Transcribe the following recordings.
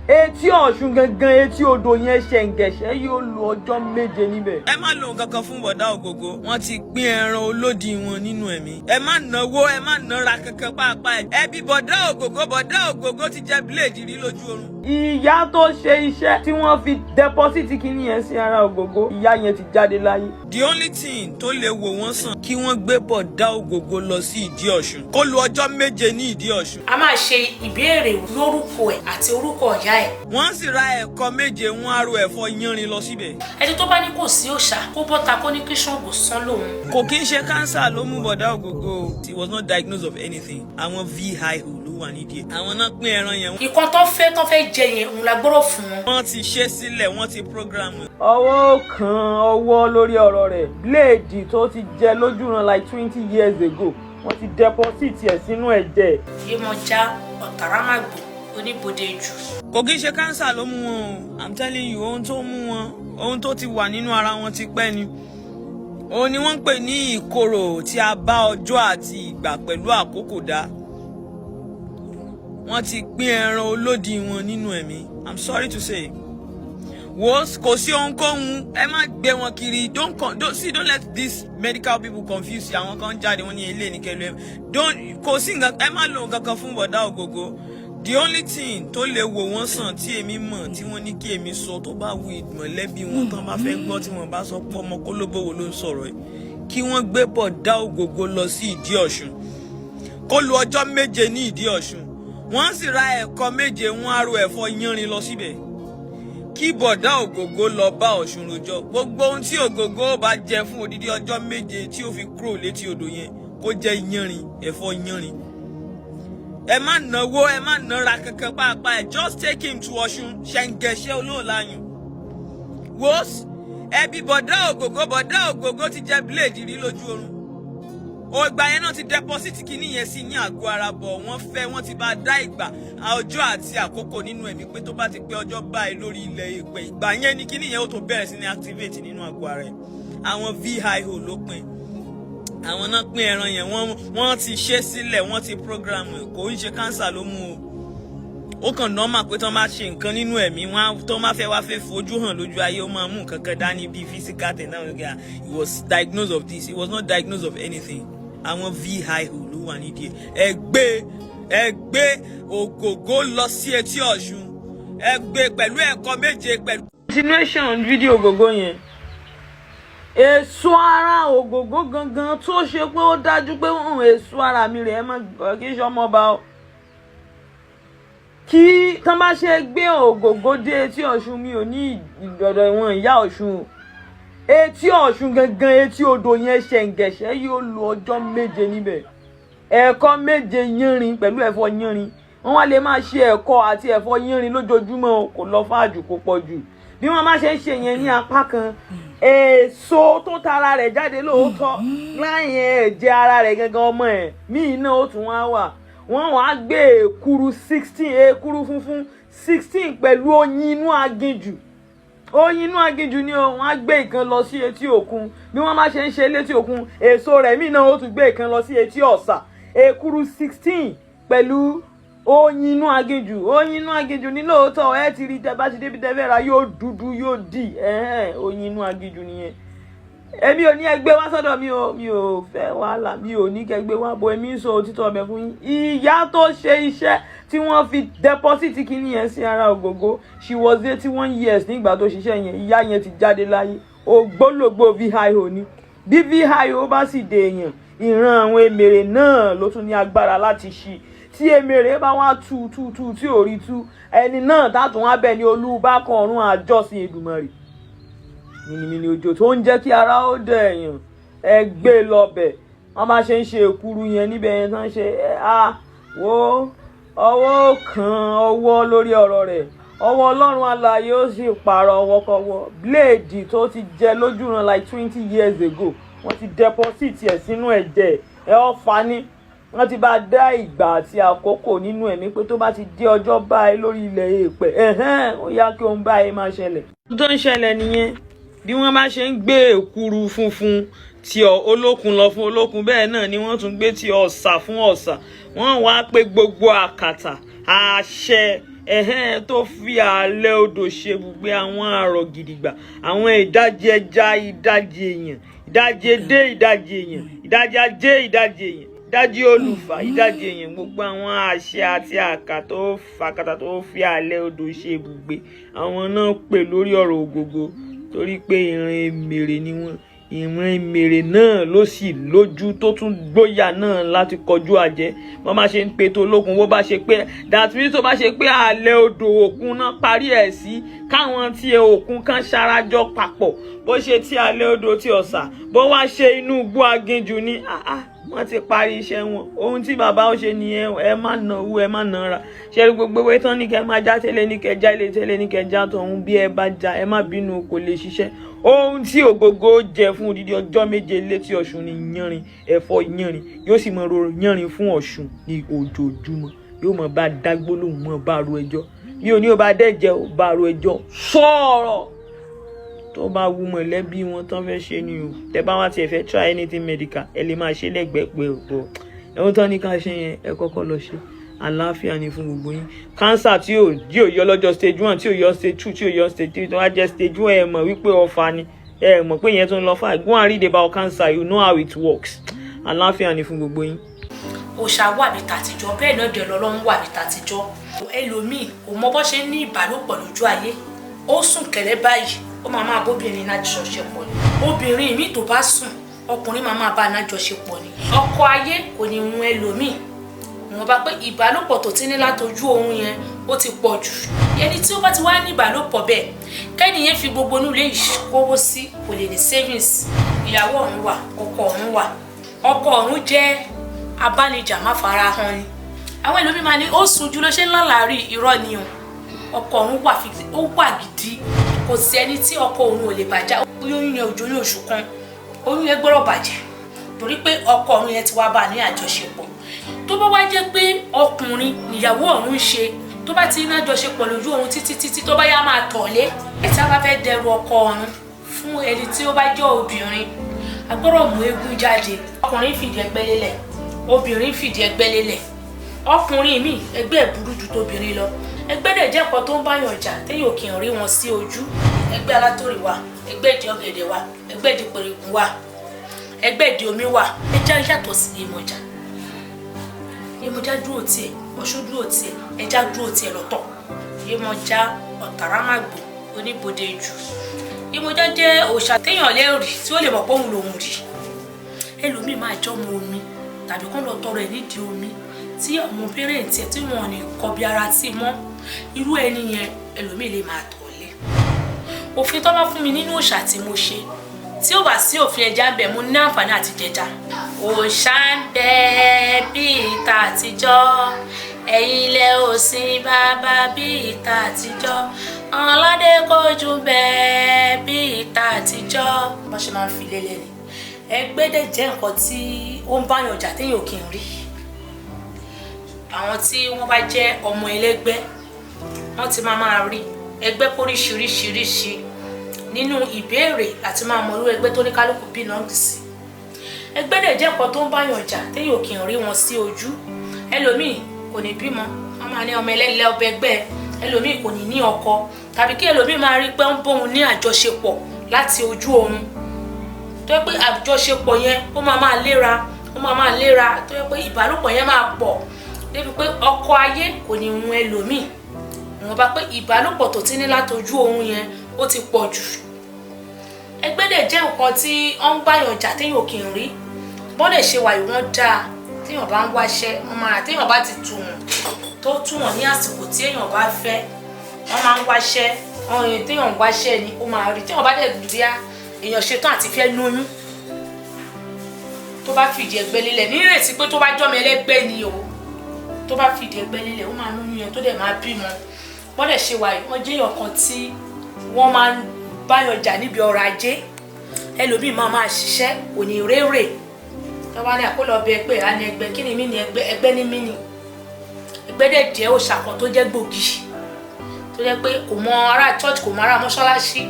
Etí Ọ̀ṣun gangan, etí odò yẹn, ṣẹ̀ǹgẹ̀ṣẹ̀ yóò lo ọjọ́ 7 níbẹ̀. Ẹ má lo nǹkan kan fún bọ̀dá Ògògó. Wọ́n ti pín ẹran olódì wọn nínú ẹ̀mí. Ẹ má náwó, ẹ má nára kankan pàápàá. Ẹbí bọ̀dá Ògògó, bọ̀dá Ògògó ti jẹ bíléèdì rí lójú oorun. Ìyá tó ṣe iṣẹ́ tí wọ́n fi deposit kínní yẹn sí ara Ògògó, ìyá yẹn ti jáde láyé. The only thing tó lè wò wọ́n sàn, kí wọ́n gbé bọ̀dá Ògògó lọ sí ìdí Ọ̀ṣun, kó lu ọjọ́ 7 ní ìdí Ọ̀ṣun. A máa ṣe ìbéèrè lórúkọ ẹ̀ àti orúkọ ìyá ẹ̀. Wọ́n sì ra ẹ̀kọ 7, wọ́n á ro ẹ̀fọ́ yánrin lọ síbẹ̀. Ẹni tó bá ní kò sí òòṣà, kó bọ́ta, kó ní kí Ṣàngó sán lòun. Kò kí ń ṣe cancer ló mú bọ̀dá Ògògó o. He was not diagnosed of anything. Àwọn VIO ló wà nídìí ẹ̀. Àwọn náà pín ẹran yẹn. Ìkan tó fẹ́ jẹ yẹn, òun la gbọ́dọ̀ fún wọn. Wọ́n ti ṣe sílẹ̀, wọ́n ti program ẹ̀. Ọwọ́ kan ọwọ́ lórí ọ̀rọ̀ rẹ̀. Bíléèdì tó ti jẹ lójúran like 20 years ago, wọ́n ti deposit ẹ̀ sínú ẹ̀jẹ̀. Yemọja Ọ̀tàrámàgbò oníbodè jù. Kò kí ń ṣe cancer ló mú wọn o, I'm telling you. Ohun tó mú wọn, ohun tó ti wà nínú ara wọn ti pẹ́ ni. Òun ni wọ́n ń pè ní ìkorò tí a bá ọjọ́ àti ìgbà pẹ̀lú àkókò dá. Wọ́n ti pín ẹran olódì wọn nínú ẹ̀mí. I'm sorry to say, wo, kò sí ohunkóhun. Ẹ má gbé wọn kiri. Don't see, don't let these medical people confuse you. Àwọn kan jáde, wọn ní ilé ní kẹlẹ. Don't, kò sí nǹkan. Ẹ má lo nǹkan kan fún bọ̀dá Ògògó. The only thing tó lè wò wọ́n sàn tí èmi mọ̀, tí wọ́n ní kí èmi sọ, tó bá wù mọ̀lẹ́bí wọn tán bá fẹ́ gbọ́, tí wọ́n bá sọ pé ọmọ kólóbó wo ló ń sọ̀rọ̀ yìí, kí wọ́n gbé bọ̀dá Ògògó lọ sí ìdí Ọ̀ṣun, kó lu ọjọ́ 7 ní ìdí Ọ̀ṣun. Wọ́n sì ra ẹ̀kọ 7, wọ́n á ro ẹ̀fọ́ yánrin lọ síbẹ̀, kí bọ̀dá Ògògó lọ bá Ọ̀ṣun rojọ́. Gbogbo ohun tí Ògògó bá jẹ fún odidi ọjọ́ 7 tí ó fi kúrò létí odò yẹn, kó jẹ́ yánrin, ẹ̀fọ́ yánrin. Ẹ má náwó, ẹ má nára kankan pàápàá. Ẹ just take him to Ọ̀ṣun. Ṣẹ̀ǹgẹ̀ṣẹ̀ olóòláyùn wo ẹbí bọ̀dá Ògògó, bọ̀dá Ògògó ti jẹ bíléèdì rí lójú oorun. Ògbà yẹn náà ti deposit kínní yẹn sí ní àgọ́ ara bọ̀. Wọ́n fẹ́, wọ́n ti bá dá ìgbà, ọjọ́ àti àkókò nínú ẹ̀mí pé tó bá ti pé ọjọ́ báyìí lórí ilẹ̀ èpè, ìgbà yẹn ni kínní yẹn ó tó bẹ̀rẹ̀ sí ní activate nínú àgọ́ ara ẹ̀. Àwọn VIO ló pín. Àwọn náà pín ẹran yẹn. Wọ́n ti ṣe sílẹ̀, wọ́n ti program ẹ̀. Kò ń ṣe cancer ló mú o. Ó kàn normal pé tó máa ṣe nǹkan nínú ẹ̀mí wọn, tó máa fẹ́ wá fẹ́ fojú hàn lójú ayé, ó máa mú nǹkan kan dání bíi physical thing náà. He was diagnosed of this, he was not diagnosed of anything. Àwọn VIO ló wà nídìí ẹ̀. Ẹ gbé Ògògó lọ sí etí Ọ̀ṣun. Ẹ gbé pẹ̀lú ẹ̀kọ 7 pẹ̀lú. Continuation fídíò Ògògó yẹn, èso ara Ògògó gangan tó ṣe pé ó dájú pé ń èso ara mi rẹ̀, ẹ má kí n ṣe ọmọọba o. Kí tán bá ṣe gbé Ògògó dé etí Ọ̀ṣun, mi ò ní ìdọ̀dọ̀ ìwọ̀n ìyá Ọ̀ṣun o. Etí Ọ̀ṣun gangan, etí odò yẹn, ṣẹ̀ǹgẹ̀ṣẹ̀ yóò lo ọjọ́ 7 níbẹ̀. Ẹ̀kọ 7 yánrin pẹ̀lú ẹ̀fọ́ yánrin. Wọ́n wá lè máa ṣe ẹ̀kọ àti ẹ̀fọ́ yánrin lójoojúmọ́. Kò lọ fáàjù, kò pọ̀ jù. Bí wọ́n bá ṣe ń ṣe yẹn ní apá kan, èso tó tara rẹ̀ jáde lóòótọ́ láyìn ẹ̀jẹ̀ ara rẹ̀ gangan, ọmọ ẹ̀ míì náà ó tún wá wà. Wọ́n wá gbé èkuru 16, èkuru funfun 16 pẹ̀lú oyin inú aginjù. Oyin inú aginjù ni o. Wọ́n á gbé ìkan lọ sí etí òkun. Bí wọ́n bá ṣe ń ṣe létí òkun, èso rẹ̀ míì náà ó tún gbé ìkan lọ sí etí ọ̀sà. Èkuru 16 pẹ̀lú oyin inú aginjù. Oyin inú aginjù ní lóòótọ́. Ẹ ti rí, tẹ bá ti débi tẹ fẹ́ ra, yóò dúdú, yóò dì. Oyin inú aginjù nìyẹn. Èmi ò ní ẹgbẹ́ wá sọ́dọ̀ mi o. Mi ò fẹ́ wàhálà. Mi ò ní kẹgbẹ́ wá bo. Èmi ń sọ òtítọ́ ọbẹ̀ fún yín. Ìyá tó ṣe iṣẹ́ tí wọ́n fi deposit kínní yẹn sí ara Ògògó, she was 81 years nígbà tó ṣiṣẹ́ yẹn. Ìyá yẹn ti jáde láyé. Ògbólógbò VIO ni. Bí VIO bá sì dé èèyàn, ìran àwọn èmèrè náà ló tún ní agbára láti ṣí. Tí èmèrè bá wá tú tú tú tí ò rí tú, ẹni náà tátùn wá bẹ̀ ní olúbákan ọ̀run àjọsìn Èdùmàrè. Mìnìmìnì òjò tó ń jẹ́ kí ara ó dẹ̀ èèyàn, ẹ gbé lọ́bẹ̀. Wọ́n bá ṣe ń ṣe èkuru yẹn níbẹ̀ yẹn tán, ṣe á wo ọwọ́ kan ọwọ́ lórí ọ̀rọ̀ rẹ̀. Ọwọ́ Ọlọ́run alààyè ó sì pààrọ̀ ọwọ́kọwọ́. Bíléèdì tó ti jẹ lójúran like 20 years ago, wọ́n ti deposit ẹ̀ sínú ẹ̀jẹ̀ ẹ̀. Ọ́ fani, wọ́n ti bá dá ìgbà àti àkókò nínú ẹ̀mí pé tó bá ti dé ọjọ́ báyìí lórí ilẹ̀ èèpẹ̀, ẹ̀hẹ́n, ó yá, kí ohun báyìí máa ṣẹlẹ̀. Tó ń ṣẹlẹ̀ nìyẹn. Bí wọ́n bá ṣe ń gbé èkuru funfun tí olókun lọ fún olókun, bẹ́ẹ̀ náà ni wọ́n tún gbé tí ọ̀sà fún ọ̀sà. Wọ́n wá pé gbogbo àkàtà àṣẹ. Ẹ̀hẹ́n, tó fi ààlẹ́ odò ṣe ibùgbé, àwọn àrọ̀ gidigba, àwọn ìdajì ẹja, ìdajì èèyàn, ìdajì edé, ìdajì èèyàn, ìdajì ajé, ìdajì èèyàn, ìdajì olùfà, ìdajì èèyàn, gbogbo àwọn àṣẹ àti àkà tó fàkàtà tó fi ààlẹ́ odò ṣe ibùgbé, àwọn náà pè lórí ọ̀rọ̀ Ògògó, torí pé ìran èmèrè ni wọ́n. Ìran èmèrè náà ló sì lójú tó tún gbóyà náà láti kọjú àjẹ́. Wọ́n máa ṣe ń pe tó lókun, bó bá ṣe pé that means tó bá ṣe pé ààlẹ́ odò òkun náà parí ẹ̀ sí, káwọn tí òkun kan ṣarajọ papọ̀, bó ṣe tí ààlẹ́ odò tí ọ̀sà, bó wá ṣe inú igbó aginjù ni, ah ah, wọ́n ti parí iṣẹ́ wọn. Ohun tí bàbá ó ṣe nìyẹn. Ẹ má náwó, ẹ má nára ṣe rí gbogbo ewé tán ní kẹ́ máa já tẹ́lẹ̀, ní kẹ́ já ilé tẹ́lẹ̀, ní kẹ́ já tọ̀hún. Bí ẹ bá já, ẹ má bínú, kò lè ṣiṣẹ́. Ohun tí Ògògó jẹ fún odidi ọjọ́ 7 létí Ọ̀ṣun ni yánrin, ẹ̀fọ́ yánrin. Yóò sì mọ ro yánrin fún Ọ̀ṣun ní ojoojúmọ́. Yóò mọ bá dágbólóhùn, mọ bá ro ẹjọ́. Mi ò ní o bá dẹ́jẹ́ o, bá ro ẹjọ́, sọ̀rọ̀ tó bá wù mọ̀lẹ́bí wọn tán fẹ́ ṣe ni o. Tẹ bá wá tiẹ̀ fẹ́ try anything medical, ẹ lè máa ṣe lẹ́gbẹ̀ẹ́ pé o bọ̀ ẹ̀hún tán ní ká ṣe yẹn, ẹ kọ́kọ́ lọ ṣe. Àlàáfíà ni fún gbogbo yín. Cancer tí ò yọ lọ́jọ́ stage 1, tí ò yọ stage 2, tí ò yọ stage 3, tó wá jẹ́ stage 1, ẹ mọ̀ wípé ọfà ni. Ẹ mọ̀ pé ìyẹn tó ń lọ fà. Go and read about cancer, you know how it works. Àlàáfíà ni fún gbogbo yín. Òòṣà wà bí tàtijọ́, bẹ́ẹ̀ náà dẹ̀ lọ́lọ́run wà bí tàtijọ́. Ẹlòmíì kò mọ bó ṣe ń ní ìbálòpọ̀ lójú ayé. Ó sùn kẹ̀lẹ́ báyìí, ó máa máa bóbìnrin lájọṣepọ̀ ni. Obìnrin míì tó bá sùn, ọkùnrin máa máa bá a lájọṣepọ̀ ni. Ọkọ ayé kò ní hun ẹlòmíì wọn bá pé ìbálòpọ̀ tó ti ní látojú oorun yẹn, ó ti pọ̀ jù. Ẹni tí ó bá ti wá ní ìbálòpọ̀ bẹ́ẹ̀, kẹ́ni yẹn fi gbogbo inú ilé yìí kówó sí, kò lè ní savings. Ìyàwó ọ̀run wà, ọkọ ọ̀run wà. Ọkọ ọ̀run jẹ́ abánijà má fara hàn ni. Àwọn ẹlòmíì máa ní ó sùn jù ló ṣe ń lálàárí. Irọ́ ni o. Ọkọ ọ̀run wà, ó wà gidi. Kò sí ẹni tí ọkọ òun ò lè bàjá. Oyún yẹn òjò ní oṣù kan, oyún yẹn gbọ́dọ̀ bàjẹ́, torí pé ọkọ ọ̀run yẹn ti wá bá a ní àjọṣepọ̀. Tó bá wá jẹ́ pé ọkùnrin níyàwó ọ̀run ń ṣe, tó bá ti ní àjọṣepọ̀ lójú oorun títí títí, tó bá yá, máa tọ̀lé. Ẹ̀ tí a bá fẹ́ dẹrù ọkọ ọ̀run fún ẹni tí ó bá jẹ́ obìnrin, a gbọ́dọ̀ mú eégún jáde. Ọkùnrin fìdí ẹgbẹ́ lélẹ̀, obìnrin fìdí ẹgbẹ́ lélẹ̀. Ọkùnrin mi, ẹgbẹ́ ẹ̀ burú ju tóbìnrin lọ. Ẹgbẹ́ dẹ̀ jẹ́ nǹkan tó ń báyàn jà téèyàn kì í rí wọn sí ojú. Ẹgbẹ́ alátòrì wà, ẹgbẹ́ ìdí ọ̀gẹ̀dẹ̀ wà, ẹgbẹ́ ìdí pèrègùn wà, ẹgbẹ́ ìdí omi wà. Ẹja yàtọ̀ sí Yemọja. Yemọja dúró tiẹ̀, Ọ̀ṣun dúró tiẹ̀, ẹja dúró tiẹ̀ lọ́tọ̀. Yemọja ọ̀tàrámàgbò oníbodè jù. Yemọja jẹ́ òòṣà téèyàn lè rí tí ó lè mọ̀ pé òun lòun rí. Ẹlòmíì máa jọ́mọ omi tàbí kán lọ tọrọ ẹ̀ nídìí omi tí àwọn parents ẹ̀ tí wọn ò ní kọbi ara sí mọ́. Irú ẹni yẹn, ẹlòmíì lè máa tọ̀lé. Òfin tó bá fún mi nínú òòṣà tí mo ṣe, tí ó bá sí òfin ẹja ń bẹ, mo ní àǹfààní àti jẹja. Òòṣà ń bẹ bíi tàtijọ́, ẹ̀yin ilẹ̀ òsín bàbá bíi tàtijọ́, ọlọ́dẹ kojú bẹ bíi tàtijọ́. Bó ṣe máa ń fi lélẹ̀ ni. Ẹgbẹ́ dẹ̀ jẹ́ nǹkan tí ó ń báyàn jà téèyàn kì í rí. Àwọn tí wọ́n bá jẹ́ ọmọ ẹlẹ́gbẹ́, wọ́n ti máa máa rí ẹgbẹ́ póríṣiríṣiríṣi. Nínú ìbéèrè àti máa mọ irú ẹgbẹ́ tó ní kálukú belong sí. Ẹgbẹ́ dẹ̀ jẹ́ nǹkan tó ń báyàn jà téèyàn kì í rí wọn sí ojú. Ẹlòmíì kò ní bímọ, wọ́n máa ní ọmọ ẹlẹ́lẹ́ ọbẹ̀ ẹgbẹ́. Ẹlòmíì kò ní ní ọkọ, tàbí kí ẹlòmíì máa rí pé ń bóun ní àjọṣepọ̀ láti ojú oorun, tó yẹ pé àjọṣepọ̀ yẹn, ó máa máa léra, ó máa máa léra, tó yẹ pé ìbálòpọ̀ yẹn máa pọ̀ débi pé ọkọ ayé kò ní hun ẹlòmíì wọn bá pé ìbálòpọ̀ tó ti ní látojú oorun yẹn, ó ti pọ̀ jù. Ẹgbẹ́ dẹ̀ jẹ́ nǹkan tí ó ń báyàn jà téèyàn kì í rí. Bọ́n lè ṣe wà yìí, wọ́n dáa. Téèyàn bá ń wáṣẹ́, wọ́n máa, téèyàn bá ti tù wọ́n, tó tù wọ́n ní àsìkò tí èèyàn bá fẹ́, wọ́n máa ń wáṣẹ́. Ọ̀hún téèyàn ń wáṣẹ́ ni ó máa rí. Téèyàn bá dẹ̀ rí á, èèyàn ṣetán àti fẹ́ lóyún, tó bá fìdí ẹgbẹ́ lélẹ̀, nírètí pé tó bá jọ́mọ ẹlẹ́gbẹ́ ni o, tó bá fìdí ẹgbẹ́ lélẹ̀, ó máa lóyún yẹn, tó dẹ̀ máa bímọ. Wọ́n dẹ̀ ṣe wà yìí, wọ́n jẹ́ èèyàn kan tí wọ́n máa ń báyọ̀ jà níbi ọrọ̀ ajé. Ẹlòmíì máa máa ṣiṣẹ́, kò ní rérè. Tó bá ní àkólọ bẹ ẹgbẹ́ á ní ẹgbẹ́ kí ni mí ní ẹgbẹ́, ẹgbẹ́ ní mí ní. Ẹgbẹ́ dẹ̀ jẹ́ òòṣà kan tó jẹ́ gbòógì, tó jẹ́ pé kò mọ ará church, kò mọ ará mọ́ṣáláṣí,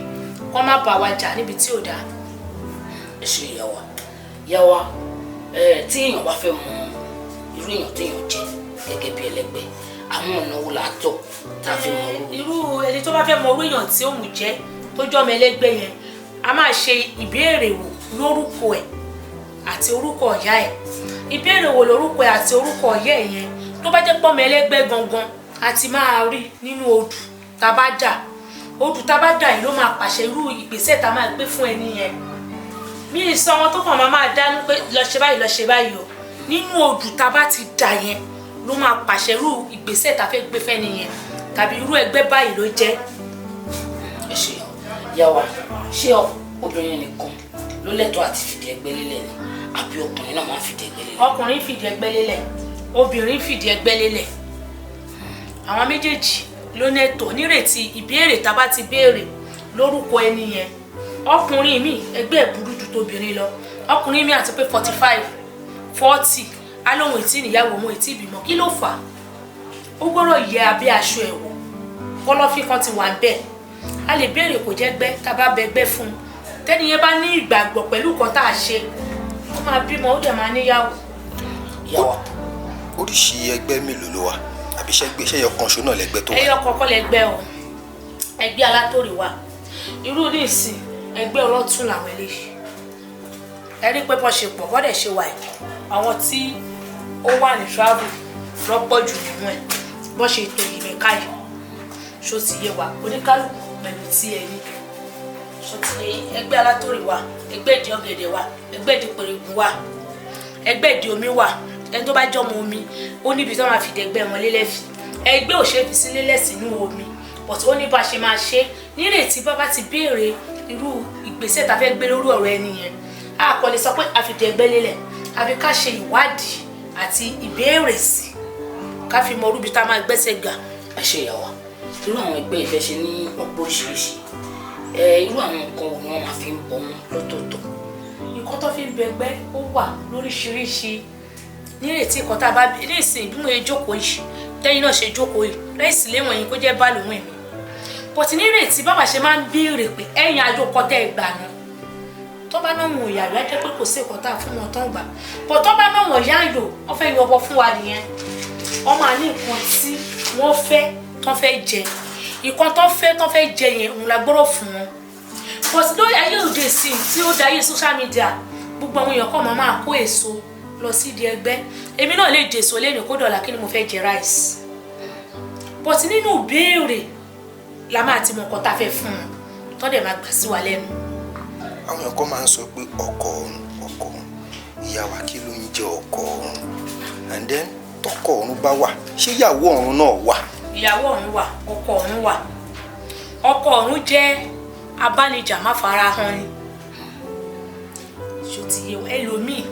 kọ́ má bà wá jà níbi tí ò dáa. Ẹ ṣe, ìyá wa. Ìyá wa ẹ, tí èèyàn bá fẹ́ mọ irú èèyàn téèyàn jẹ́ gẹ́gẹ́ bí ẹlẹ́gbẹ́, Àwọn ọ̀nà wo là á tọ̀ tá a fi mọ irú? Irú ẹni tó bá fẹ́ mọ irú èèyàn tí òun jẹ́, tó jọ́ ọmọ ẹlẹ́gbẹ́ yẹn, a máa ṣe ìbéèrè wò lórúkọ ẹ̀ àti orúkọ ìyá ẹ̀. Ìbéèrè wò lórúkọ ẹ̀ àti orúkọ ìyá ẹ̀ yẹn, tó bá jẹ́ pọ́mọ ẹlẹ́gbẹ́ gangan, a ti máa rí nínú odù tá a bá dà. Odù tá a bá dà yìí ló máa pàṣẹ irú ìgbésẹ̀ tá a máa gbé fún ẹni yẹn. Mi ì sọ wọn tó kàn máa dánú pé lọ ṣe báyìí, lọ ṣe báyìí o. Nínú odù tá a bá ti dà yẹn ló máa pàṣẹ irú ìgbésẹ̀ tá a fẹ́ gbé fẹ́ni yẹn, tàbí irú ẹgbẹ́ báyìí ló jẹ́. Ẹ ṣe, ìyá wa. Ṣé obìnrin nìkan ló lẹ́tọ̀ọ́ àti fìdí ẹgbẹ́ lélẹ̀ ni, àbí ọkùnrin náà máa ń fìdí ẹgbẹ́ lélẹ̀? Ọkùnrin fìdí ẹgbẹ́ lélẹ̀, obìnrin fìdí ẹgbẹ́ lélẹ̀. Àwọn méjèèjì ló ní ẹ̀tọ́ nírètí ìbéèrè tá a bá ti béèrè lórúkọ ẹni yẹn. Ọkùnrin mi, ẹgbẹ́ ẹ̀ burú ju tóbìnrin lọ. Ọkùnrin mi àti pé 45, 40, alóhùn ètí níyàwó, òun ètí ìbímọ. Kí ló fà á? Ó gbọ́dọ̀ yẹ abẹ́ aṣọ ẹ̀ wò, kọ́lọ́fín kan ti wà ń bẹ̀. A lè béèrè kò jẹ́ gbẹ́. Tá a bá bẹgbẹ́ fún un, tẹ́ni yẹn bá ní ìgbàgbọ́ pẹ̀lú nǹkan tá a ṣe, ó máa bímọ, ó dẹ̀ máa níyàwó. Ìyá wa. Oríṣi ẹgbẹ́ mélòó ló wà? Àbí ṣẹ́gbẹ́ ṣẹ́yọ kan ṣo náà lẹ́gbẹ́ tó wà? Ẹyọ kọ̀ọ̀kan lẹgbẹ́ o. Ẹgbẹ́ alátòrè wà, irú ní ìsìn ẹgbẹ́ ọlọ́tún làwọn eléyìí. Ẹ rí pé bọ́ ṣe pọ̀, bọ́dẹ̀ ṣe wà yìí, àwọn tí ó wà ní travel lọ́pọ̀ jù nínú ẹ̀. Bọ́ ṣe ètò ìmẹ̀ká yìí, ṣó ti yé wa? Oníkálukú pẹ̀lú tí ẹ ní, ṣó ti yé? Ẹgbẹ́ alátòrè wà, ẹgbẹ́ ìdí ọ̀gẹ̀dẹ̀ wà, ẹgbẹ́ ìdí pèrègùn wà, ẹgbẹ́ ìdí omi wà. Ẹni tó bá jọmọ omi, ó níbi tí wọ́n máa fìdí ẹgbẹ́ wọn lélẹ̀ fi. Ẹgbẹ́ ò ṣe é fi sí lélẹ̀ sínú omi, but ó ní bá ṣe máa ṣe nírètí bá bá ti béèrè irú ìgbésẹ̀ tá a fẹ́ gbé lórí ọ̀rọ̀ ẹni yẹn. A kò lè sọ pé a fìdí ẹgbẹ́ lélẹ̀, àfi ká ṣe ìwádìí àti ìbéèrè sí, ká fi mọ orúbi tá a máa gbẹ́sẹ̀ gbà. Ẹ ṣe, ìyá wa. Irú àwọn ẹgbẹ́ ìfẹ́ ṣe ní ọ̀pọ̀ oríṣiríṣi ẹ, irú àwọn nǹkan wo ni wọ́n máa fi ń bọ wọn lọ́tọ̀ọ̀tọ̀? Nǹkan tó fi ń bẹgbẹ́ ó wà lóríṣiríṣi. Nírètí nǹkan tá a bá ní ìsìn, bí mo ṣe jókòó yìí, tẹ́yìn náà ṣe jókòó yìí, rice léwọ̀n yìí kó jẹ́ báàlù mi, but nírètí bàbá ṣe máa ń béèrè pé ẹ̀yìn àjọkọ tẹ́ ẹ gbà nù, tó bá náà wọn ò yàrá, jẹ́ pé kò sí nǹkan tá a fún wọn tán gbà, but tó bá náà wọn yáyò, wọ́n fẹ́ yọbọ fún wa nìyẹn. Wọ́n máa ní nǹkan tí wọ́n fẹ́ tán fẹ́ jẹ. Nǹkan tó fẹ́ tán fẹ́ jẹ yẹn, òun la gbọ́dọ̀ fún wọn. But lórí ayé òde sí tí ó dayé social media, gbogbo àwọn èèyàn kọ́ máa kó èso lọ sídìí ẹgbẹ́. Èmi náà lè jèso lẹ́nu kó dọ̀là, kí ni mo fẹ́ jẹ? Rice. But nínú ìbéèrè la máa ti mọ nǹkan tá a fẹ́ fún wọn, tó dẹ̀ máa gbà sí wa lẹ́nu. Àwọn èèyàn kan máa ń sọ pé ọkọ ọ̀run, ọkọ ọ̀run. Ìyá wa, kí ló ń jẹ́ ọkọ ọ̀run? And then, tọkọ ọ̀run bá wà, ṣé ìyàwó ọ̀run náà wà? Ìyàwó ọ̀run wà, ọkọ ọ̀run wà. Ọkọ ọ̀run jẹ́ abánijà má fara hàn ni. Ṣó ti yé? Ẹlòmíì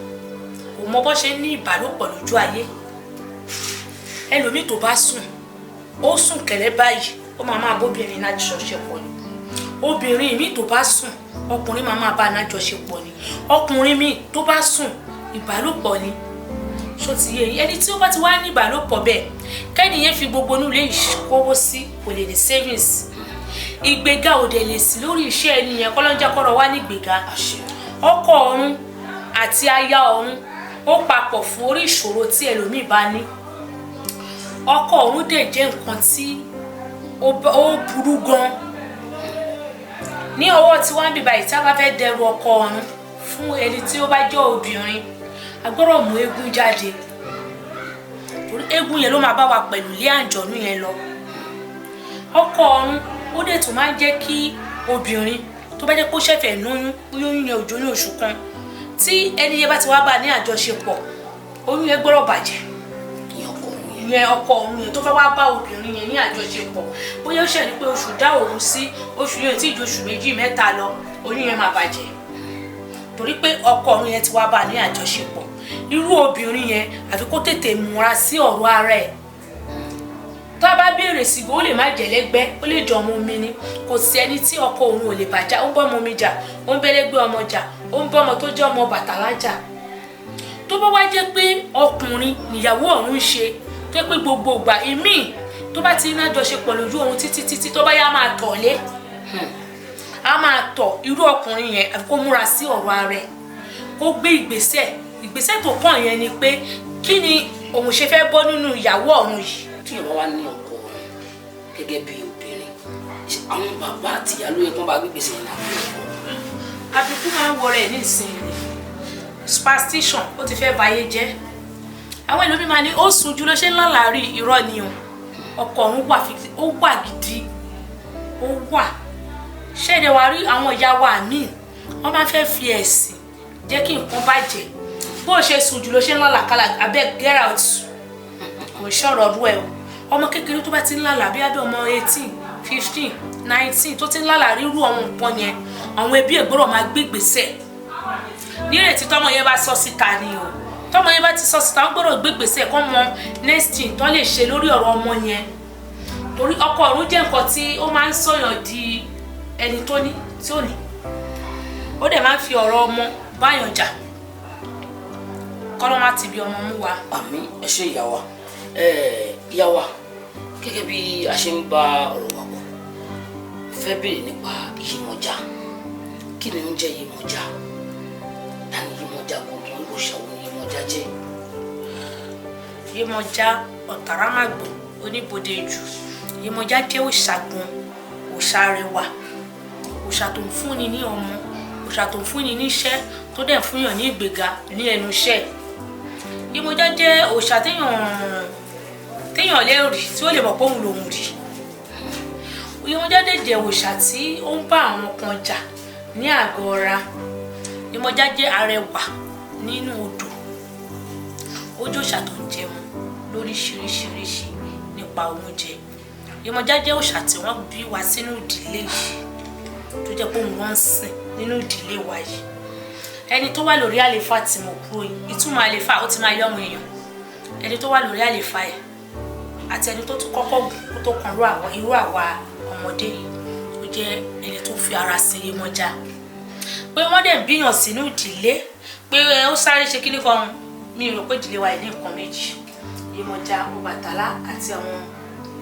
kò mọ bó ṣe ní ìbálòpọ̀ lójú ayé. Ẹlòmíì tó bá sùn, ó sùn kẹ̀lẹ́ báyìí, ó máa máa bóbìnrin lájọṣepọ̀ ni. Obìnrin míì tó bá sùn, ọkùnrin máa máa bá a lájọṣepọ̀ ni. Ọkùnrin míì tó bá sùn, ìbálòpọ̀ ni. Ṣó ti yé yín? Ẹni tí ó bá ti wá ní ìbálòpọ̀ bẹ́ẹ̀, kẹ́ni yẹn fi gbogbo inú ilé ìkówó sí, kò lè ní savings. Ìgbéga ò dẹ̀ lè sí lórí iṣẹ́ ẹni yẹn. Kọ́lọ́njẹ́ kọ́rọ̀ wá ní ìgbéga. Ọkọ ọ̀run àti aya ọ̀run ó papọ̀ fún orí ìṣòro tí ẹlòmíì bá ní. Ọkọ ọ̀run dẹ̀ jẹ́ nǹkan tí ó burú gan ní ọwọ́ tí wọ́n ń bíbá yìí. Tí a bá fẹ́ dẹrù ọkọ ọ̀run fún ẹni tí ó bá jẹ́ obìnrin, a gbọ́dọ̀ mú eégún jáde, torí eégún yẹn ló máa bá wa pẹ̀lú ilé àǹjọ̀nú yẹn lọ. Ọkọ ọ̀run ó dẹ̀ tún máa ń jẹ́ kí obìnrin tó bá jẹ́ pé ó ṣẹ̀fẹ̀ lóyún, bóyá oyún yẹn ò jó ní oṣù kan, tí ẹni yẹn bá ti wá bá a ní àjọṣepọ̀, oyún yẹn gbọ́dọ̀ bàjẹ́. Ìyẹn ọkọ ọ̀run yẹn? Yẹn ọkọ ọ̀run yẹn tó fẹ́ wá bá obìnrin yẹn ní àjọṣepọ̀, bóyá ó ṣẹ̀ ní pé oṣù dá òun sí, oṣù yẹn tí ì ju oṣù 2, 3 lọ, oyún yẹn máa bàjẹ́, torí pé ọkọ ọ̀run yẹn ti wá bá a ní àjọṣepọ̀. Irú obìnrin yẹn, àfi kó tètè múra sí ọ̀rọ̀ ara ẹ̀. Tó a bá béèrè sí, ó lè má jẹ̀lẹ́gbẹ́, ó lè jọ ọmọ omi ni. Kò sí ẹni tí ọkọ òun ò lè bàjá. Ó ń bọ́ ọmọ omi jà, ó ń bẹ́lẹ́gbẹ́ ọmọ jà, ó ń bọ́ ọmọ tó jẹ́ ọmọ Bàtálá jà. Tó bá wá jẹ́ pé ọkùnrin níyàwó ọ̀run ń ṣe, tó pé gbogbo ìgbà ìmíì tó bá ti ní àjọṣepọ̀ lójú oorun títí títí, tó bá yá, máa tọ̀ lé, á máa tọ̀. Irú ọkùnrin yẹn, àfi kó múra sí ọ̀rọ̀ ara ẹ̀, kó gbé ìgbésẹ̀. Ìgbésẹ̀ tó kàn yẹn ni pé, kí ni òun ṣe fẹ́ bọ́ nínú ìyàwó ọ̀run yìí? Tí yóò bá wá ní ọkọ ọ̀run gẹ́gẹ́ bí obìnrin, ṣé àwọn bàbá àti ìyá ló yẹ kí wọ́n bá gbégbèsè yẹn lábẹ́ ọkọ? Àbíkú máa ń wọrẹ nísìnyí, superstition ó ti fẹ́ bayé jẹ́. Àwọn ẹlòmíín máa ní ó sùn jù ló ṣe ń lálàárí. Irọ́ ni o. Ọkọ ọ̀run wà, ó wà gidi, ó wà. Ṣẹ́ẹ̀dẹ̀ wá rí àwọn ìyá wa míì, wọ́n máa fẹ́ fi ẹ̀sìn jẹ́ kí nǹkan bàjẹ́. Bó o ṣe sùn jù ló ṣe ń lálàkálà, abeg get out. Kò ṣọ̀rọ̀ ọdún ẹ̀ o. Ọmọ kékeré tó bá ti ń lálàá bí abẹ́ ọmọ 18, 15, 19 tó ti ń lálàá rírú àwọn nǹkan yẹn, àwọn ẹbí ẹ̀ gbọ́dọ̀ máa gbé ìgbésẹ̀ nírètí. Tọmọ yẹn bá sọ síta ni o. Tọmọ yẹn bá ti sọ síta, wọ́n gbọ́dọ̀ gbé ìgbésẹ̀ kọ́ mọ next thing tó lè ṣe lórí ọ̀rọ̀ ọmọ yẹn, torí ọkọ ọ̀run jẹ́ nǹkan tí ó máa ń sọ̀yàn di ẹni tó ní tí ò ní. Ó dẹ̀ máa ń fi ọ̀rọ̀ ọmọ báyàn jà. Kọ́lọ́ má ti bí ọmọ mú wa. Àmín. Ẹ ṣé, ìyá wa. Ìyá wa, gẹ́gẹ́ bí a ṣe ń bá ọ̀rọ̀ wa bọ̀, fẹ́ béèrè nípa Yemọja. Kí ni ń jẹ́ Yemọja? Ta ni Yemọja gbọ̀ngàn? Òòṣà wo ni Yemọja jẹ́? Yemọja Ọ̀tàrámàgbò oníbodè jù. Yemọja jẹ́ òòṣà gan, òòṣà rẹwà, òòṣà tó ń fúnni ní ọmọ, òòṣà tó ń fúnni níṣẹ́, tó dẹ̀ ń fúnyàn ní ìgbéga ní ẹnu iṣẹ́. Yemọja jẹ́ òòṣà téèyàn lè rí tí ó lè mọ̀ pé òun lòun rí. Yemọja dẹ̀ jẹ́ òòṣà tí ó ń bá àwọn kan jà ní àgọ́ ara. Yemọja jẹ́ arẹwà nínú odò. Ó jẹ́ òòṣà tó ń jẹun lóríṣiríṣiríṣi nípa oúnjẹ. Yemọja jẹ́ òòṣà tí wọ́n bí wa sínú ìdílé yìí, tó jẹ́ pé òun wọ́n ń sìn nínú ìdílé wa yìí. Ẹni tó wà lórí àléfà tí mo kúrò yìí, ìtumọ̀ àléfà ó ti máa yọ ọmọ èèyàn. Ẹni tó wà lórí àléfà yìí àti ẹni tó tún kọ́kọ́ gùn kó tó kan irú àwa ọmọdé yìí, ó jẹ́ ẹni tó fi ara sí Yemọja, pé wọ́n dẹ̀ ń bíyàn sínú ìdílé pé ó sáré ṣe kíní kan. Mi rò pé ìdílé wa yìí ní nǹkan méjì: Yemọja, Ọbàtálá àti àwọn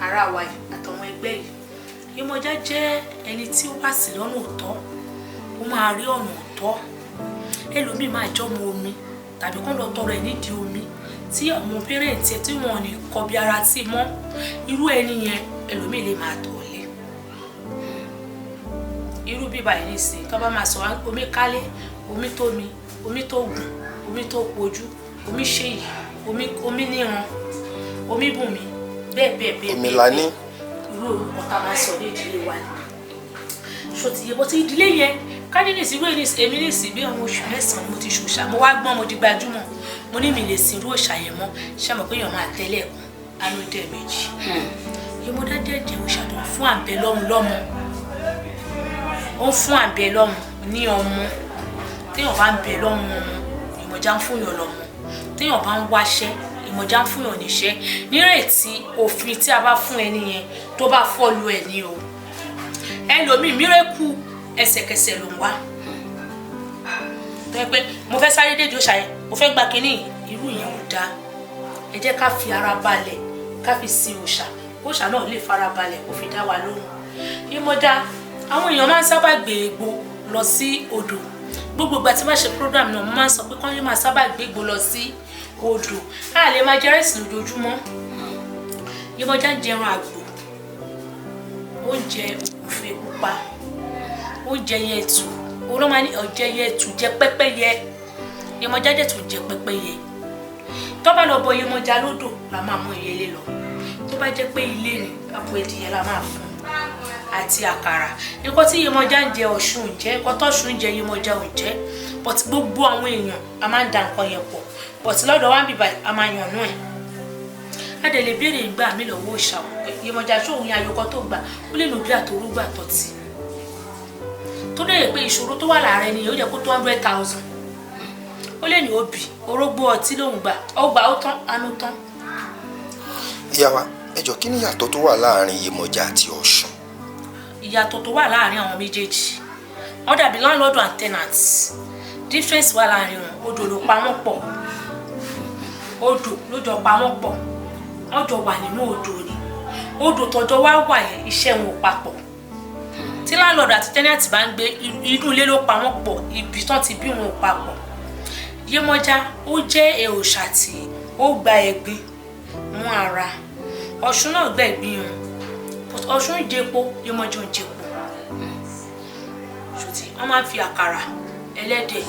ará wa yìí àtàwọn ẹgbẹ́ yìí. Yemọja jẹ́ ẹni tí ó wà sí lọ́nà òótọ́, ó máa rí ọ̀nà òótọ́. Ẹlòmíì máa jọ́mọ omi tàbí kán lọ tọrọ ẹ̀ nídìí omi tí àwọn parents ẹ̀ tí wọn ò ní kọbi ara sí mọ́. Irú ẹni yẹn, ẹlòmíì lè máa tọ̀ lé irú bíbá yìí nísìnyí. Tó bá máa sọ omi kálé, omi tó mi, omi tó gùn, omi tó pojú, omi ṣèyí, omi, omi níran, omi bùnmi, bẹ́ẹ̀ bẹ́ẹ̀ bẹ́ẹ̀. Omi bẹ́ẹ̀ la ní. Bẹ́ẹ̀. Irú orúkọ tá a máa sọ ní ìdílé wa ni ṣó ti yẹ bó ti ìdílé yẹn ká ní nìsí irú èmi nìsí bí àwọn oṣù 9 ni mo ti ṣòṣà. Mo wá gbọ́n, mo di gbajúmọ̀, mo ní mi lè sin irú òòṣà yẹn mọ́. Ṣé mo pé èèyàn máa tẹ́lẹ̀ kan alódé méjì? Yemọja jẹ́ òòṣà tó ń fún àbẹ̀ lọ́hùn lọ́mọ. Ó ń fún àbẹ̀ lọ́hùn ní ọmọ. Téèyàn bá ń bẹ lọ́hùn ọmọ, Yemọja ń fún yàn lọ́mọ. Téèyàn bá ń wáṣẹ́, Yemọja ń fún yàn níṣẹ́, nírètí òfin tí a bá fún ẹni yẹn tó bá follow ẹ̀ ní o. Ẹlòmíì, miracle ẹsẹ̀kẹsẹ̀ ló ń wá, tó yẹ pé mo fẹ́ sáré dédé òòṣà yẹn, mo fẹ́ gba kínní. Irú yẹn ò dáa. Ẹ jẹ́ ká fi ara balẹ̀, ká fi sin òòṣà. Òòṣà náà lè fara balẹ̀ kó fi dá wa lóhùn. Yemọja, àwọn èèyàn máa ń sábà gbé egbò lọ sí odò. Gbogbo ìgbà tí wọ́n ṣe program náà, mo máa ń sọ pé kán lè máa sábà gbé egbò lọ sí odò. A lè máa jẹ rice lójoojúmọ́. Yemọja ń jẹran àgbò, ó ń jẹ òfin pupa, ó ń jẹ yẹtù. Òun ló máa ní ọ̀jẹ̀ yẹtù, jẹ pẹ́pẹ́yẹ. Yemọja dẹ̀ tún jẹ pẹ́pẹ́yẹ. Tó bá lọ bọ Yemọja lódò la máa mú ìyẹlé lọ. Tó bá jẹ́ pé ilé ni, àpò ẹdìyẹ la máa fún àti àkàrà. Nǹkan tí Yemọja ń jẹ, Ọ̀ṣun ń jẹ. Nǹkan tọ́ṣun ń jẹ, Yemọja ò jẹ. But gbogbo àwọn èèyàn a máa ń da nǹkan yẹn pọ̀, but lọ́dọ̀ wa ń bìbà, a máa yànnú ẹ̀. A dẹ̀ lè béèrè ìgbà mi lọ́wọ́ òòṣà pé Yemọja ṣóun yẹn ayọkọ tó gbà, ó lè lò bí àtòrúgbà tọ́tì tó lè pé ìṣòro tó wà láàárín ẹni yóò jẹ́ kó tó 100,000. Ó lè ní obì orógbó ọtí lòún gbà, ó gbà, ó tán, anú tán. Ìyá wa, ẹ jọ̀ọ́, kí ni ìyàtọ̀ tó wà láàrin Yemọja àti Ọ̀ṣun? Ìyàtọ̀ tó wà láàrin àwọn méjèèjì, wọ́n dàbí landlord and tenant. Difference wà láàrin wọn, odò ló pa wọ́n pọ̀. Odò ló jọ pa wọ́n pọ̀. Wọ́n jọ wà nínú odò ni. Odò tọjọ́ wá wà yẹn, iṣẹ́ wọn ò papọ̀. Tí landlord àti tenant bá ń gbé inú ilé ló pa wọ́n pọ̀, ibi tán ti bí wọn ò papọ̀. Yemọja, ó jẹ́ òòṣà tí ó gba ẹ̀gbin mú ara. Ọ̀ṣun náà gbẹ̀gbin o, but Ọ̀ṣun ń jẹpo, Yemọja ń jẹpo. Ṣùtì wọ́n máa ń fi àkàrà, ẹlẹ́dẹ̀,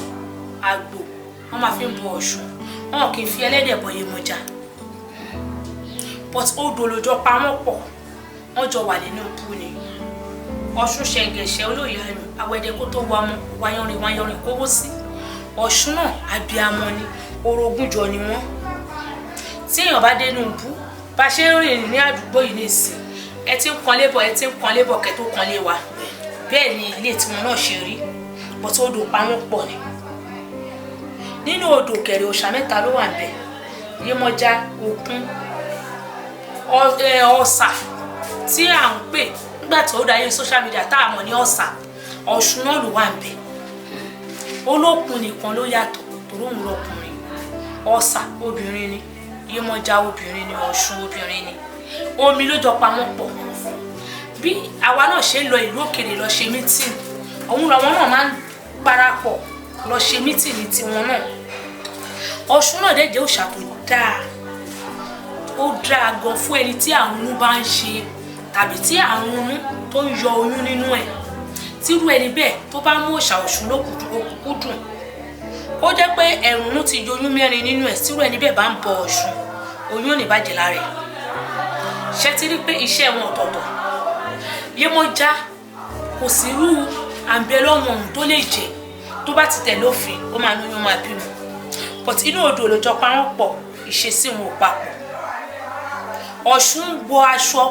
àgbò, wọ́n máa fi ń bọ Ọ̀ṣun. Wọn kì í fi ẹlẹ́dẹ̀ bọ Yemọja, but odò lójọ pa wọ́n pọ̀, wọ́n jọ wà nínú ikú ni. Ọ̀ṣun ṣẹ̀ǹgẹ̀ṣẹ̀ olóyè ayùn awẹ́dẹ kó tó wá mọ́ wáyánrin wáyánrin kówó sí. Ọ̀ṣun náà abiyamọ ni, orogún jọ ni wọ́n. Tí èèyàn bá dénú ibú, bá ṣe ń rìn ní àdúgbò yìí nìsín, ẹ ti ń kanlé bọ̀, ẹ ti ń kanlé bọ̀ kẹ́ tó kanlé wa, bẹ́ẹ̀ ni ilé tiwọn náà ṣe rí, but odò pa wọ́n pọ̀ ni. Nínú odò kẹrẹ, òòṣà mẹ́ta ló wà níbẹ̀: Yemọja, Òkun, Ọ̀sà tí à ń pè nígbà tó dáyé social media tá a mọ̀ ní Ọ̀sà. Ọ̀ṣun náà ló wà níbẹ̀. Olókun nìkan ló yàtọ̀, torí òun lọkùnrin. Ọ̀sà obìnrin ni, Yemọja obìnrin ni, Ọ̀ṣun obìnrin ni. Omi ló jọ pa wọ́n pọ̀. Bí àwa náà ṣe ń lọ ìlú òkèèrè lọ ṣe meeting, òun làwọn náà máa ń parapọ̀ lọ ṣe meeting ní tiwọn náà. Ọ̀ṣun náà dẹ̀ jẹ́ òòṣà tó dáa, ó dáa gan fún ẹni tí àrùn inú bá ń ṣe tàbí tí àrùn inú tó ń yọ oyún nínú ẹ̀. Tírú ẹni bẹ́ẹ̀ tó bá mú òòṣà Ọ̀ṣun lókùnkúndùn, ó jẹ́ pé ẹ̀rùn inú ti yọ oyún mẹ́rin nínú ẹ̀, tírú ẹni bẹ́ẹ̀ bá ń bọ Ọ̀ṣun, oyún ò ní bàjẹ́ lára ẹ̀. Ṣé ti rí pé iṣẹ́ wọn ọ̀tọ̀ọ̀tọ̀? Yemọja, kò sí irú àǹbẹ̀lọ́mọ ohun tó lè jẹ́, tó bá ti tẹ̀lé òfin, ó máa lóyún, máa bímọ, but inú odò ló jọ pa wọ́n pọ̀, ìṣesí wọn ò papọ̀. Ọ̀ṣun ń wọ aṣọ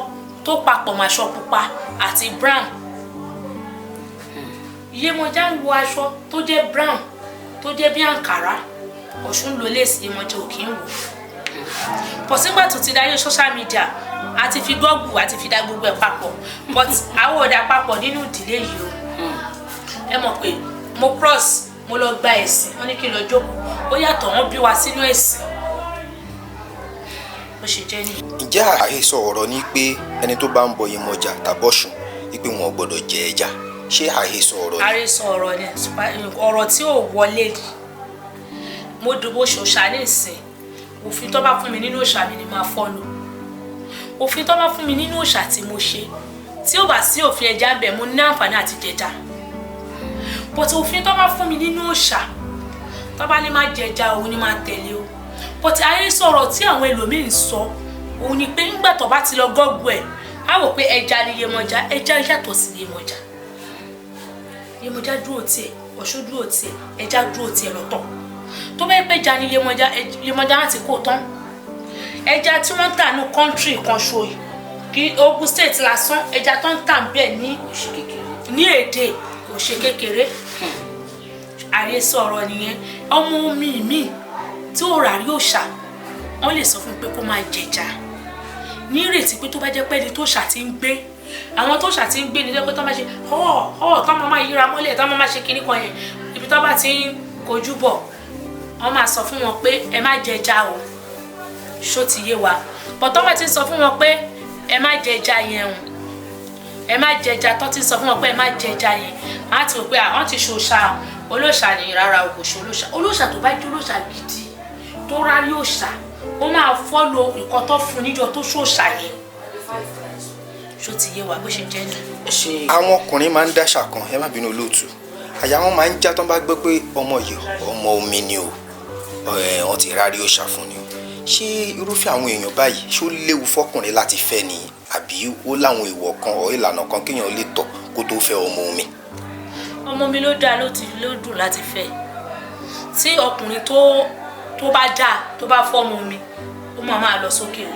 tó papọ̀ mọ́ aṣọ pupa àti brown. Yemọja ń wọ aṣọ tó jẹ́ brown, tó jẹ́ bí àǹkárá. Ọ̀ṣun ń lo lace, Yemọja ò kí ń wò pọ̀. Sígbà tó ti dáyé social media, a ti fi Google, a ti fi dá gbogbo ẹ̀ papọ̀, but àwọn ò dá papọ̀ nínú ìdílé yìí o. Ẹ mọ̀ pé mo cross, mo lọ gba ẹ̀sìn, wọ́n ní kí n lọ jókòó, ó yàtọ̀, wọ́n bí wa sínú ẹ̀sìn, bó ṣe jẹ́ nìyẹn. Ǹjẹ́ àhesọ ọ̀rọ̀ ni pé ẹni tó bá ń bọ Yemọja tàbọ̀ṣun wípé wọn ò gbọ́dọ̀ jẹ ẹja, ṣé àhesọ ọ̀rọ̀ ni? Àhesọ ọ̀rọ̀ ni, ọ̀rọ̀ tí ò wọlé ni. Mo dìbò ṣòṣà ní ìsìn, òfin tó bá fún mi nínú òòṣà mi ni máa follow. Òfin tó bá fún mi nínú òòṣà tí mo ṣe, tí ò bá sí òfin ẹja ń bẹ, mo ní àǹfààní àti jẹja, but òfin tó bá fún mi nínú òòṣà, tó bá ní má jẹja, òun ni máa tẹ̀lé o. But ayé sọ̀rọ̀ tí àwọn ẹlòmíín sọ, òun ni pé nígbà tó bá ti lọ Google ẹ̀, á wò pé ẹja ni Yemọja. Ẹja yàtọ̀ sí Yemọja. Yemọja dúró tiẹ̀, Ọ̀ṣun dúró tiẹ̀, ẹja dúró tiẹ̀ lọ́tọ̀. Tó bá yẹ pé ẹja ni Yemọja, Yemọja láti kó tán. Ẹja tí wọ́n ń tà ní country kan ṣo yìí, kí Ogun State lásán, ẹja tó ń tà bẹ́ẹ̀ ní ní èdè kò ṣe kékeré. Àhesọ ọ̀rọ̀ nìyẹn. Ọmọ omi mi tí ó rà rí òòṣà, wọ́n lè sọ fún un pé kó máa jẹja ní ìrètí pé tó bá jẹ́ pé ẹni tó ṣà ti ń gbé, àwọn tó ṣà ti ń gbé ní pé tó máa ṣe họ́ họ́, tó máa yíra mọ́lẹ̀, tó máa ṣe kinní kan yẹn, ibi tó bá ti ń kojú bọ̀, wọ́n máa sọ fún wọn pé ẹ má jẹja o. Ṣó ti yé wa? Bọ̀ tó bá ti sọ fún wọn pé ẹ má jẹja yẹn o, ẹ má jẹja, tó ti sọ fún wọn pé ẹ má jẹja yẹn, á ti rò pé àwọn ti ṣòṣà olóòṣà ní. Rárá o, kò ṣe olóòṣà. Olóòṣà tó bá jẹ́ olóòṣà gidi tó rárí òòṣà, ó máa follow nǹkan tó fún níjọ tó ṣòṣà yẹn. Ṣó ti yé wa bó ṣe jẹ́ ní? Ẹ ṣe. Àwọn ọkùnrin máa ń dáṣà kan, ẹ má bínú olóòtú, àyà wọn máa ń já tán bá gbọ́ pé ọmọ yìí, ọmọ omi ni o, wọ́n ti rárí òòṣà fún ni o. Ṣé irúfẹ́ àwọn èèyàn báyìí, ṣó léwu fọkùnrin láti fẹ́ ni, àbí ó láwọn ìwọ̀ kan ọ̀ ìlànà kan kéèyàn lè tọ̀ kó tó fẹ́ ọmọ omi? Ọmọ mi ló dáa, ló ti ló dùn láti fẹ́. Tí ọkùnrin tó bá dáa, tó bá fọ́mọ mi, ó máa máa lọ sókè o.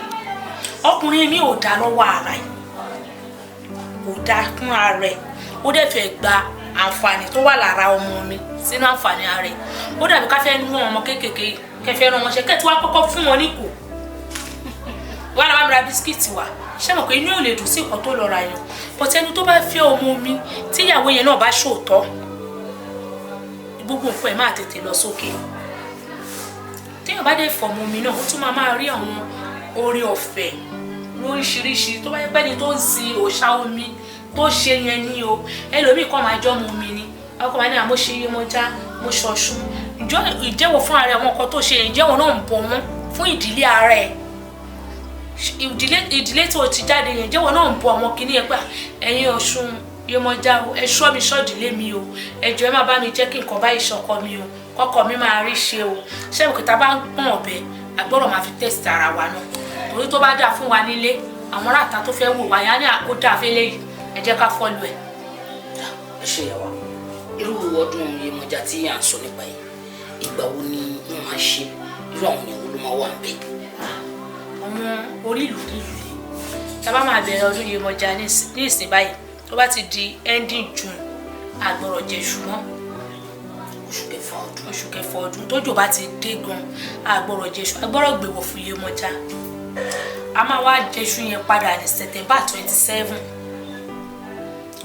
Ọkùnrin mi ò dá lọ́wọ́ ara ẹ̀, kò dá fún ara ẹ̀, ó dẹ̀ fẹ́ gba àǹfààní tó wà lára ọmọ mi sínú àǹfààní ara ẹ̀. Ó dàbí ká fẹ́ nú ọmọ kéékèèké, kẹfẹ́ rán wọn ṣe, kẹ́tí wá kọ́kọ́ fún wọn níkò, wà lábàá mi ra biscuit wá. Ṣé mọ̀ pé inú ò lè dùn sí nǹkan tó lọ ra yẹn? But ẹni tó bá fẹ́ ọmọ mi, tíyàwó yẹn náà bá ṣòótọ́, gbogbo nǹkan ẹ̀ máa tètè lọ sókè. Téèyàn bá dé fọmọ mi náà, ó tún máa máa rí àwọn oore ọ̀fẹ́ lóríṣiríṣi. Tó bá yẹ pé ẹni tó ń sin òòṣà omi tó ṣe yẹn ní o, ẹlòmíì kan máa jọ́ mu mi ni, ọkọ máa ní àmọ́ ṣe Yemọja, mo ṣọ̀ṣun, ìjẹ́wọ̀ fún ara àwọn nǹkan tó ṣe yẹn, ìjẹ́wọ̀ náà ń bọ̀ wọ́n fún ìdílé ara ẹ̀. Ìdílé tó ti jáde yẹn, jẹ́wọ́ náà ń bọ àwọn kinní yẹn pé ẹ̀yin Ọ̀ṣun Yemọja o, ẹ ṣọ́ mi ṣọ́ọ̀dílé mi o, ẹ jọ̀ọ́ ẹ má bá mi jẹ́ kí nǹkan báyìí ṣọkọ mi o, kọ́kọ́ mi máa rí ṣe o. Ṣé ìwé tá a bá ń pọ́n ọ̀bẹ, àgbọ̀rọ̀ máa fi test ara wa náà, torí tó bá dáa fún wa nílé, àwọn aráàta tó fẹ́ wò wá yá ní àkódà fẹ́lẹ́ yìí, ẹ jẹ́ ká follow ẹ̀. Ẹ ṣe ìyá wa, irú ọdún Yemọja tí à ń sọ nípa yìí, ìgbà wo ni wọ́n máa ṣe? Irú àwọn èèyàn wo ló máa wà ń bẹ̀? Àwọn orí ìlú nílùú yìí, tá a bá máa bẹ̀rẹ̀ ọdún Yemọja ní ìsìn báyìí, tó bá ti di ending June, àgbọ̀rọ̀ jẹ ṣùgbọ́n Oṣù kẹfà ọdún. Oṣù kẹfà ọdún, tójò bá ti dé gan, àgbọ̀rọ̀ jẹṣu, àgbọ̀rọ̀ gbèwọ̀ fún Yemọja. A máa wá jẹṣu yẹn padà ní September 27.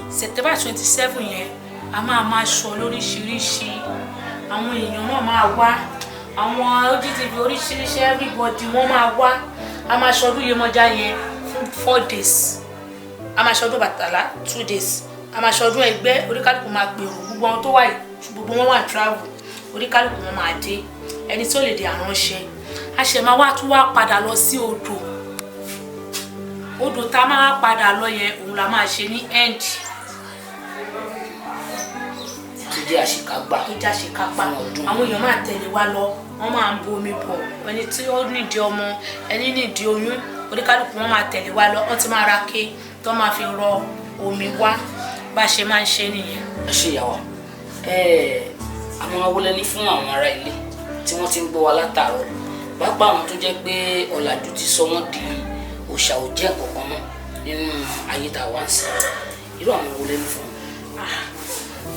September 27 yẹn, a máa máa sọ lóríṣiríṣi, àwọn èèyàn náà máa wá, àwọn OGTV oríṣiríṣi, everybody wọ́n máa wá. A máa ṣọdún Yemọja yẹn fún 4 days. A máa ṣọdún Bàtálá 2 days, a máa ṣọdún ẹgbẹ́. Oríkálùkù máa gbèrò, gbogbo àwọn tó wà yìí, gbogbo wọn wà travel, oríkálùkù wọn máa dé. Ẹni tó lè dé àránṣẹ́, a ṣẹ̀ máa wá tún wá padà lọ sí odò. Odò tá a máa padà lọ yẹn, òun la máa ṣe ní end. Tó jẹ́ àṣekágbá. Tó jẹ́ àṣekápá. Fún ọdún. Àwọn èèyàn máa tẹ̀lé wa lọ, wọ́n máa ń bomi bọ̀, ẹni tí ó nídìí ọmọ, ẹni nídìí oyún, oníkálukú wọn máa tẹ̀lé wa lọ. Wọ́n ti máa ra ké tó máa fi rọ omi wá. Bá a ṣe máa ń ṣe nìyẹn. Ẹ ṣe ìyá wa. Àwọn awolẹ ní fún àwọn ará ilé tí wọ́n ti ń gbọ́ wa látàárọ̀, pàápàá àwọn tó jẹ́ pé ọ̀làjú ti sọ wọ́n di òòṣà ò jẹ́ nǹkan mọ́ nínú ayé tá a wá ń sìn, irú àwọn awolẹ ní fún wọn?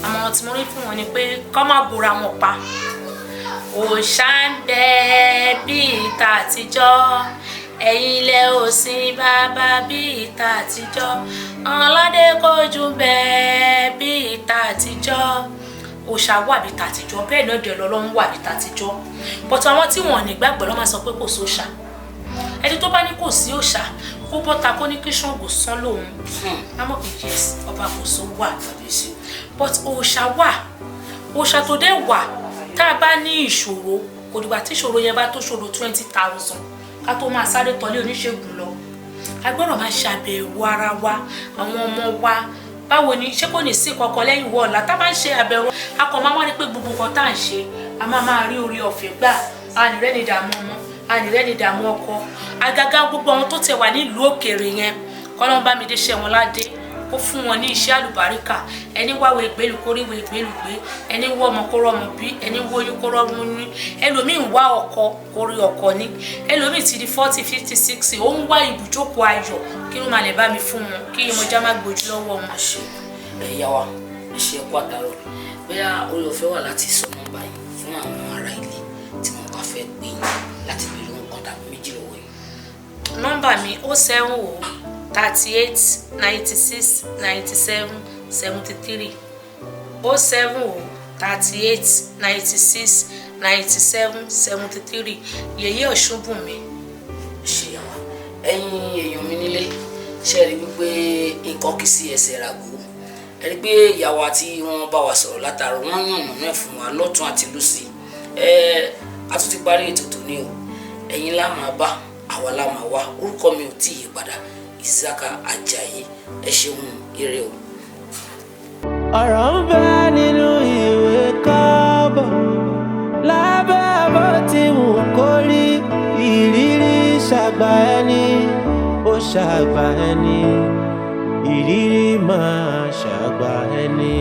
Àmọ̀ràn tí mo rí fún wọn ni pé kọ́ má bora wọn pa. Òòṣà ń bẹ bíi tàtijọ́, ẹ̀yin ilẹ̀ òsín bàbá bíi tàtijọ́, ọlọ́dẹ kojú ń bẹ bíi tàtijọ́. Òòṣà wà bíi tàtijọ́, bẹ́ẹ̀ náà dẹ̀ lọ́lọ́run wà bíi tàtijọ́, but àwọn tí wọn ò ní gbàgbọ́ ló máa sọ pé kò sóòṣà. Ẹni tó bá ní kò sí òòṣà, kó bọ́ta, kó ní kí Ṣàngó sán lòun á mọ̀ pé yes, ọba kò só wà. Kàbíyèsí. But òòṣà wà. Òòṣà tó dé wà, tá a bá ní ìṣòro, kò dìgbà tí ìṣòro yẹn bá tó ṣòro 20,000 ká tó máa sáré tọ́lé oníṣègùn lọ. A gbọ́dọ̀ máa ṣàbẹ̀wò ara wa, àwọn ọmọ wa, báwo ni, ṣé kò ní sí kankan lẹ́yìn wọ́ ọ̀la. Tá a bá ń ṣe àbẹ̀wò, a kàn máa wá rí pé gbogbo nǹkan tá à ń ṣe, a máa máa rí orí ọ̀fẹ́ gbà. A ní rẹ́ni dààmú ọmọ, a ní rẹ́ni dààmú ọkọ. Àgàgà gbogbo àwọn tó tẹ̀ wà nílùú òkèèrè yẹn, kọ́lọ́n bá mi dé ṣẹ́ wọn ládé, ó fún wọn ní iṣẹ́ àlùbáríkà. Ẹni wáwo ìgbélu kó ríwo ìgbélu gbé, ẹni wọ́ ọmọ kó rọ́mọ bí, ẹni wóyún kó rọ́mọ ní, ẹlòmíì ń wá ọkọ kó rí ọkọ ní, ẹlòmíì ti di 40, 50, 60, ó ń wá ibùjókòó ayọ̀. Kí ló máa lè bá mi fún wọn, kí Yemọja má gbójú lọ́wọ́ wọn. Àṣẹ. Ẹ yá wa, ẹ ṣe, ẹkú àtàrọ. Bóyá orí ọ̀fẹ́ wà láti sọ nọ́mbà yìí fún àwọn ará ilé tí wọ́n bá fẹ́ pè yín láti béèrè ohun kan tàbí méjì lọ́wọ́ yín. Nọ́mbà mi, 070 38 96 97 73, 070 38 96 97 73. Yèyé Ọ̀ṣunbùnmi. Ṣe yá wa, ẹ̀yin èèyàn mi nílé, ṣe rí wípé nǹkan kì í sí ẹsẹ̀ ràgó. Ẹ rí pé ìyàwó àti wọn bá wa sọ̀rọ̀ látàárọ̀, wọ́n yànnà náà fún wa lọ́tún àti lósì. Ẹ a tún ti parí ètò tòní o. Ẹ̀yin lá máa bá, àwa lá máa wá. Orúkọ mi ò tí ì yí padà, Ìsáka Àjàyí. Ẹ ṣeun, ire o. Ọ̀rọ̀ ń bẹ nínú ìwé kọ́bọ̀ lábẹ́ bó ti wù kó rí. Ìrírí ṣàgbà ẹni, ó ṣàgbà ẹni, ìrírí máa ṣàgbà ẹni.